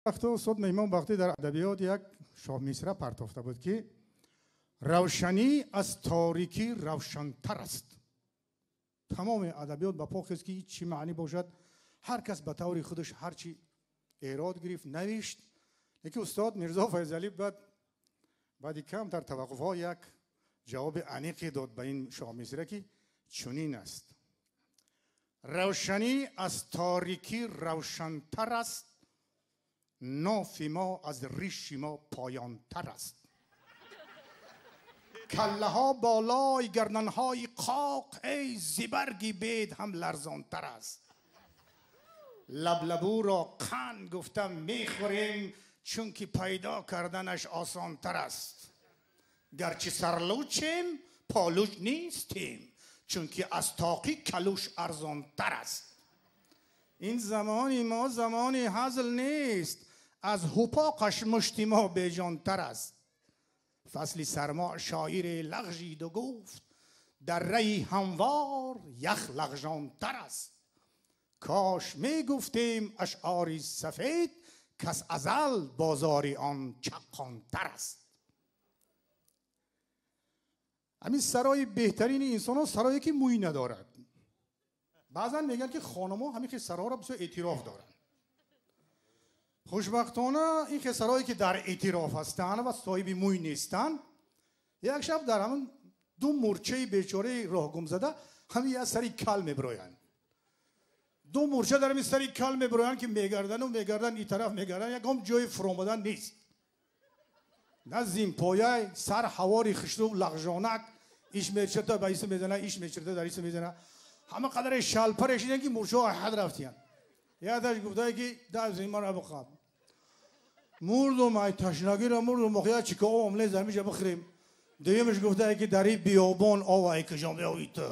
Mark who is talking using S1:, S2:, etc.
S1: Вақто устод Меҳмон Бахтӣ дар адабиёт як шоҳмисра партофта буд, ки равшанӣ аз торикӣ равшантар аст. Тамоми адабиёт ба по хест, ки чӣ маънӣ бошад, ҳар кас ба таври худаш ҳарчи эрод гирифт, навишт. Лекин устод Мирзо Файзалӣ баъди камтар таваққуфҳо як ҷавоби аниқе дод ба ин шоҳмисра, ки чунин аст: равшанӣ аз торикӣ равшантар аст, нофи мо аз риши мо поёнтар аст. Каллаҳо болои гарданҳои қоқ, эй зибарги бед ҳам ларзонтар аст. Лаблабуро қанд гуфта мехӯрем, чунки пайдо карданаш осонтар аст. Гарчи сарлучем, получ нестем, чунки аз тоқи калуш арзонтар аст. Ин замони мо замони ҳазл нест, аз ҳупоқаш мушти мо беҷонтар аст. Фасли сармо шоире лағжиду гуфт, дар раи ҳамвор ях лағжонтар аст. Кош мегуфтем ашъори сафед, кас азал бозори он чаққонтар аст. Ҳамин сарои беҳтарини инсонҳо сарое ки мӯй надорад. Баъзан мегӯянд, ки хонумҳо ҳамин хел сароро бисёр эътироф доранд. Хушбахтона ин хел сарое ки дар эътироф ҳастанд ва соҳиби мӯй нестанд, як шаб дар ҳамин ду мурчаи бечораи роҳгумзада ҳамин як сари кал мебироянд. Ду мурча дар ҳамин сари кал мебироянд, ки мегардану мегарданд, ин тараф мегарданд, ягон ҷои фуромадан нест. На зимпояй, сар ҳавори хишру лағжонак, иш мечирта ба иса мезана, иш мечирта дар иса мезана. Ҳама қадаре шалпаре шиданд, ки мурчаҳо ҳад рафтиянд. Якдаш гуфтае, ки дар зимара бихаб. Мурдум, ай ташнагира мурдум, охия чика об омлез ҳамиша бихӯрем. Дуюмаш гуфтае, ки дар ин биёбон об ай куҷо меоӣ ту?